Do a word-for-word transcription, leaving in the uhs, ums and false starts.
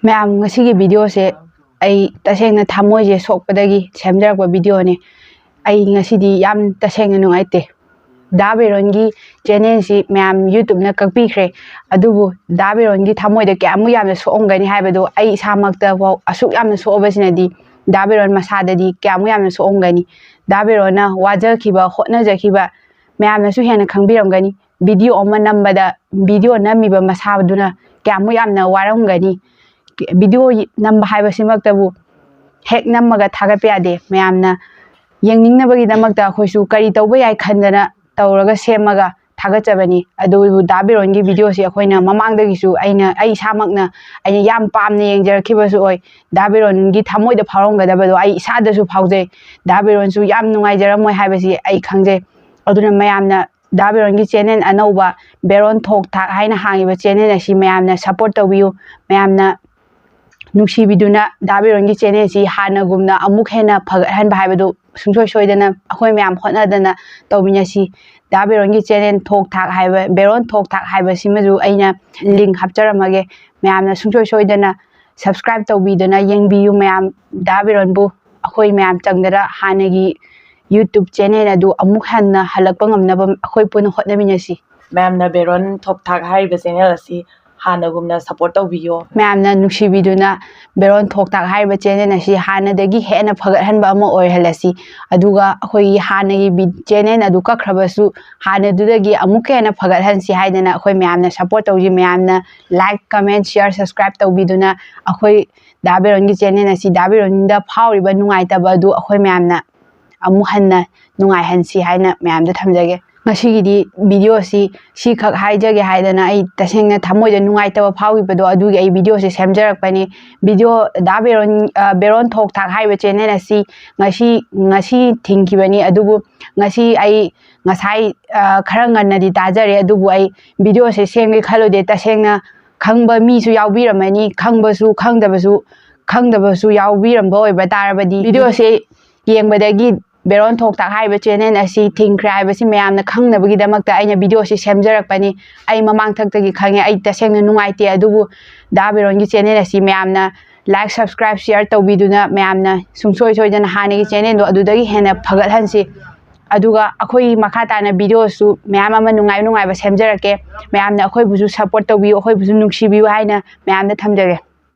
ꯃꯌꯥꯝ, ꯉꯁꯤꯒꯤ videoꯁꯦ ꯑꯩ ꯇꯁꯦꯡꯅ ꯊꯃꯣꯏꯁꯦ ꯁꯣꯛꯄꯗꯒꯤ ꯁꯦꯝꯖꯔꯛꯄ videoꯅꯦ꯫ ꯑꯩ ꯉꯁꯤꯗꯤ ꯌꯥꯝ ꯇꯁꯦꯡꯅ ꯅꯨꯡꯉꯥꯏꯇꯦ꯫ ꯗꯥ ꯕꯦꯔꯣꯟꯒꯤ channelꯁꯤ ꯃꯌꯥꯝ YouTubeꯅ ꯀꯛꯄꯤꯈ꯭ꯔꯦ꯫ ꯑꯗꯨꯕꯨ ꯗꯥ ꯕꯦꯔꯣꯟꯒꯤ ꯊꯃꯣꯏꯗ ꯀꯌꯥꯃꯨꯛ ꯌꯥꯝꯅ ꯁꯣꯛꯑꯝꯒꯅꯤ ꯍꯥꯏꯕꯗꯣ ꯑꯩ ꯏꯁꯥꯃꯛꯇ ꯐꯥꯎ ꯑꯁꯨꯛ ꯌꯥꯝꯅ ꯁꯣꯛꯑꯕꯁꯤꯅꯗꯤ ꯗꯥ ꯕꯦꯔꯣꯟ ꯃꯁꯥꯗꯗꯤ ꯀꯌꯥꯃꯨꯛ ꯌꯥꯝꯅ ꯁꯣꯛꯑꯝꯒꯅꯤ꯫ ꯗꯥ ꯕꯦꯔꯣꯟꯅ ꯋꯥꯖꯈꯤꯕ, ꯍꯣꯠꯅꯖꯈꯤꯕ ꯃꯌꯥꯝꯅꯁꯨ ꯍꯦꯟꯅ ꯈꯪꯕꯤꯔꯝꯒꯅꯤ꯫ Video ꯑꯃ ꯅꯝꯕꯗ video ꯅꯝꯃꯤꯕ ꯃꯁꯥꯗꯨꯅ ꯀꯌꯥꯃꯨꯛ ꯌꯥꯝꯅ ꯋꯥꯔꯝꯒꯅꯤ꯫ Video ꯅꯝꯕ ꯍꯥꯏꯕꯁꯤꯃꯛꯇꯕꯨ ꯍꯦꯛ ꯅꯝꯃꯒ ꯊꯥꯒꯠꯄ ꯌꯥꯗꯦ꯫ ꯃꯌꯥꯝꯅ ꯌꯦꯡꯅꯤꯡꯅꯕꯒꯤꯗꯃꯛꯇ ꯑꯩꯈꯣꯏꯁꯨ ꯀꯔꯤ ꯇꯧꯕ ꯌꯥꯏ ꯈꯟꯗꯅ ꯇꯧꯔꯒ ꯁꯦꯝꯃꯒ ꯊꯥꯒꯠꯆꯕꯅꯤ꯫ ꯑꯗꯨꯕꯨ ꯗꯥ ꯕꯦꯔꯣꯟꯒꯤ videoꯁꯤ ꯑꯩꯈꯣꯏꯅ ꯃꯃꯥꯡꯗꯒꯤꯁꯨ ꯑꯩꯅ, ꯑꯩ ꯏꯁꯥꯃꯛꯅ ꯑꯩꯅ ꯌꯥꯝ ꯄꯥꯝꯅ ꯌꯦꯡꯖꯔꯛꯈꯤꯕꯁꯨ ꯑꯣꯏ꯫ ꯗꯥ ꯕꯦꯔꯣꯟꯒꯤ ꯊꯃꯣꯏꯗ ꯐꯥꯎꯔꯝꯒꯗꯕꯗꯣ ꯑꯩ ꯏꯁꯥꯗꯁꯨ ꯐꯥꯎꯖꯩ꯫ ꯗꯥ ꯕꯦꯔꯣꯟꯁꯨ ꯌꯥꯝ ꯅꯨꯡꯉꯥꯏꯖꯔꯝꯃꯣꯏ ꯍꯥꯏꯕꯁꯤ ꯑꯩ ꯈꯪꯖꯩ꯫ ꯑꯗꯨꯅ ꯃꯌꯥꯝꯅ ꯗꯥ ꯕꯦꯔꯣꯟꯒꯤ channel ꯑꯅꯧꯕ ꯕꯦꯔꯣꯟ ꯊꯣꯛ ꯊꯥꯛ ꯍꯥꯏꯅ ꯍꯥꯡꯉꯤꯕ channel ꯑꯁꯤ ꯃꯌꯥꯝꯅ support ꯇꯧꯕꯤꯌꯨ꯫ ꯃꯌꯥꯝꯅ ꯅꯨꯡꯁꯤꯕꯤꯗꯨꯅ ꯗꯥ ꯕꯦꯔꯣꯟꯒꯤ channelꯁꯤ ꯍꯥꯟꯅꯒꯨꯝꯅ ꯑꯃꯨꯛ ꯍꯦꯟꯅ ꯐꯒꯠꯍꯟꯕ ꯍꯥꯏꯕꯗꯨ ꯁꯨꯡꯁꯣꯏ ꯁꯣꯏꯗꯅ ꯑꯩꯈꯣꯏ ꯃꯌꯥꯝ ꯍꯣꯠꯅꯗꯅ ꯇꯧꯃꯤꯟꯅꯁꯤ꯫ ꯗꯥ ꯕꯦꯔꯣꯟꯒꯤ channel ꯊꯣꯛ ꯊꯥꯛ ꯍꯥꯏꯕ, ꯕꯦꯔꯣꯟ ꯊꯣꯛ ꯊꯥꯛ ꯍꯥꯏꯕꯁꯤꯃꯁꯨ ꯑꯩꯅ link ꯍꯥꯞꯆꯔꯝꯃꯒꯦ꯫ ꯃꯌꯥꯝꯅ ꯁꯨꯡꯁꯣꯏ ꯁꯣꯏꯗꯅ subscribe ꯇꯧꯕꯤꯗꯨꯅ ꯌꯦꯡꯕꯤꯌꯨ ꯃꯌꯥꯝ꯫ ꯗꯥ ꯕꯦꯔꯣꯟꯕꯨ ꯑꯩꯈꯣꯏ ꯃꯌꯥꯝ ꯆꯪꯗꯅ ꯍꯥꯟꯅꯒꯤ YouTube channel ꯑꯗꯨ ꯑꯃꯨꯛ ꯍꯟꯅ ꯍꯜꯂꯛꯄ ꯉꯝꯅꯕ ꯑꯩꯈꯣꯏ ꯄꯨꯟꯅ ꯍꯣꯠꯅꯃꯤꯟꯅꯁꯤ꯫ ꯃꯌꯥꯝꯅ ꯕꯦꯔꯣꯟ ꯊꯣꯛ ꯊꯥꯛ ꯍꯥꯏꯔꯤꯕ channel ꯑꯁꯤ ꯍꯥꯟꯅꯒꯨꯝꯅ support ꯇꯧꯕꯤꯌꯣ꯫ ꯃꯌꯥꯝꯅ ꯅꯨꯡꯁꯤꯕꯤꯗꯨꯅ ꯕꯦꯔꯣꯟ ꯊꯣꯛ ꯊꯥꯛ ꯍꯥꯏꯔꯤꯕ channel ꯑꯁꯤ ꯍꯥꯟꯅꯗꯒꯤ ꯍꯦꯟꯅ ꯐꯒꯠꯍꯟꯕ ꯑꯃ ꯑꯣꯏꯍꯜꯂꯁꯤ꯫ ꯑꯗꯨꯒ ꯑꯩꯈꯣꯏꯒꯤ ꯍꯥꯟꯅꯒꯤ ꯕꯤ-, channel ꯑꯗꯨ ꯀꯛꯈ꯭ꯔꯕꯁꯨ ꯍꯥꯟꯅꯗꯨꯗꯒꯤ ꯑꯃꯨꯛꯀ ꯍꯦꯟꯅ ꯐꯒꯠꯍꯟꯁꯤ ꯍꯥꯏꯗꯅ ꯑꯩꯈꯣꯏ ꯃꯌꯥꯝꯅ support ꯇꯧꯁꯤ꯫ ꯃꯌꯥꯝꯅ like, comment, share, subscribe ꯇꯧꯕꯤꯗꯨꯅ ꯑꯩꯈꯣꯏ ꯗꯥ ꯕꯦꯔꯣꯟꯒꯤ channel ꯑꯁꯤ ꯗꯥ ꯕꯦꯔꯣꯟꯗ ꯐꯥꯎꯔꯤꯕ ꯅꯨꯡꯉꯥꯏꯇꯕ ꯑꯗꯨ ꯑꯩꯈꯣꯏ ꯃꯌꯥꯝꯅ ꯑꯃꯨꯛ ꯍꯟꯅ ꯅꯨꯡꯉꯥꯏꯍꯟꯁꯤ ꯍꯥꯏꯅ ꯃꯌꯥꯝꯗ ꯊꯝꯖꯒꯦ꯫ ꯉꯁꯤꯒꯤꯗꯤ videoꯁꯤ ꯁꯤꯈꯛ ꯍꯥꯏꯖꯒꯦ ꯍꯥꯏꯗꯅ ꯑꯩ ꯇꯁꯦꯡꯅ ꯊꯃꯣꯏꯗ ꯅꯨꯡꯉꯥꯏꯇꯕ ꯐꯥꯎꯈꯤꯕꯗꯣ ꯑꯗꯨꯒꯤ ꯑꯩ videoꯁꯦ ꯁꯦꯝꯖꯔꯛꯄꯅꯤ꯫ Video ꯗꯥ ꯕꯦꯔꯣꯟ, ꯑ, ꯕꯦꯔꯣꯟ ꯊꯣꯛ ꯊꯥꯛ ꯍꯥꯏꯔꯤꯕ channel ꯑꯁꯤ ꯉꯁꯤ, ꯉꯁꯤ ꯊꯤꯡꯈꯤꯕꯅꯤ꯫ ꯑꯗꯨꯕꯨ ꯉꯁꯤ ꯑꯩ ꯉꯁꯥꯏ, ꯑ, ꯈꯔ ꯉꯟꯅꯗꯤ ꯇꯥꯖꯔꯦ꯫ ꯑꯗꯨꯕꯨ ꯑꯩ videoꯁꯦ ꯁꯦꯝꯒꯦ ꯈꯜꯂꯨꯗꯦ꯫ ꯇꯁꯦꯡꯅ ꯈꯪꯕ ꯃꯤꯁꯨ ꯌꯥꯎꯕꯤꯔꯝꯃꯅꯤ, ꯈꯪꯕꯁꯨ ꯈꯪꯗꯕꯁꯨ, ꯈꯪꯗꯕꯁꯨ ꯌꯥꯎꯕꯤꯔꯝꯕ ꯑꯣꯏꯕ ꯇꯥꯔꯕꯗꯤ videoꯁꯦ ꯌꯦꯡꯕꯗꯒꯤ ꯕꯦꯔꯣꯟ ꯊꯣꯛ ꯊꯥꯛ ꯍꯥꯏꯔꯤꯕ ꯆꯦꯅꯦꯜ ꯑꯁꯤ ꯊꯤꯡꯈ꯭ꯔꯦ ꯍꯥꯏꯕꯁꯤ ꯃꯌꯥꯝꯅ ꯈꯪꯅꯕꯒꯤꯗꯃꯛꯇ ꯑꯩꯅ ꯚꯤꯗꯤꯑꯣꯁꯤ ꯁꯦꯝꯖꯔꯛꯄꯅꯤ꯫ ꯑꯩ ꯃꯃꯥꯡꯊꯛꯇꯒꯤ ꯈꯪꯉꯦ, ꯑꯩ ꯇꯁꯦꯡꯅ ꯅꯨꯡꯉꯥꯏꯇꯦ꯫ ꯑꯗꯨꯕꯨ ꯗꯥ ꯕꯦꯔꯣꯟꯒꯤ ꯆꯦꯅꯦꯜ ꯑꯁꯤ ꯃꯌꯥꯝꯅ ꯂꯥꯏꯛ, ꯁꯕꯁꯀ꯭ꯔꯥꯏꯕ, ꯁꯤꯌꯔ ꯇꯧꯕꯤꯗꯨꯅ ꯃꯌꯥꯝꯅ ꯁꯨꯡꯁꯣꯏ ꯁꯣꯏꯗꯅ ꯍꯥꯟꯅꯒꯤ ꯆꯦꯅꯦꯜꯗꯣ ꯑꯗꯨꯗꯒꯤ ꯍꯦꯟꯅ ꯐꯒꯠꯍꯟꯁꯤ꯫ ꯑꯗꯨꯒ ꯑꯩꯈꯣꯏ ꯃꯈꯥ ꯇꯥꯅ ꯚꯤꯗꯤꯑꯣꯁꯨ ꯃꯌꯥꯝ ꯑꯃ ꯅꯨꯡꯉꯥꯏ ꯅꯨꯡꯉꯥꯏꯕ ꯁꯦꯝꯖꯔꯛꯀꯦ꯫ ꯃꯌꯥꯝꯅ ꯑꯩꯈꯣꯏꯕꯨꯁꯨ ꯁꯞꯄꯣꯔꯠ ꯇꯧꯕꯤꯌꯨ, ꯑꯩꯈꯣꯏꯕꯨꯁꯨ ꯅꯨꯡꯁꯤꯕꯤꯌꯨ ꯍꯥꯏꯅ ꯃꯌꯥꯝꯗ ꯊꯝꯖꯒꯦ꯫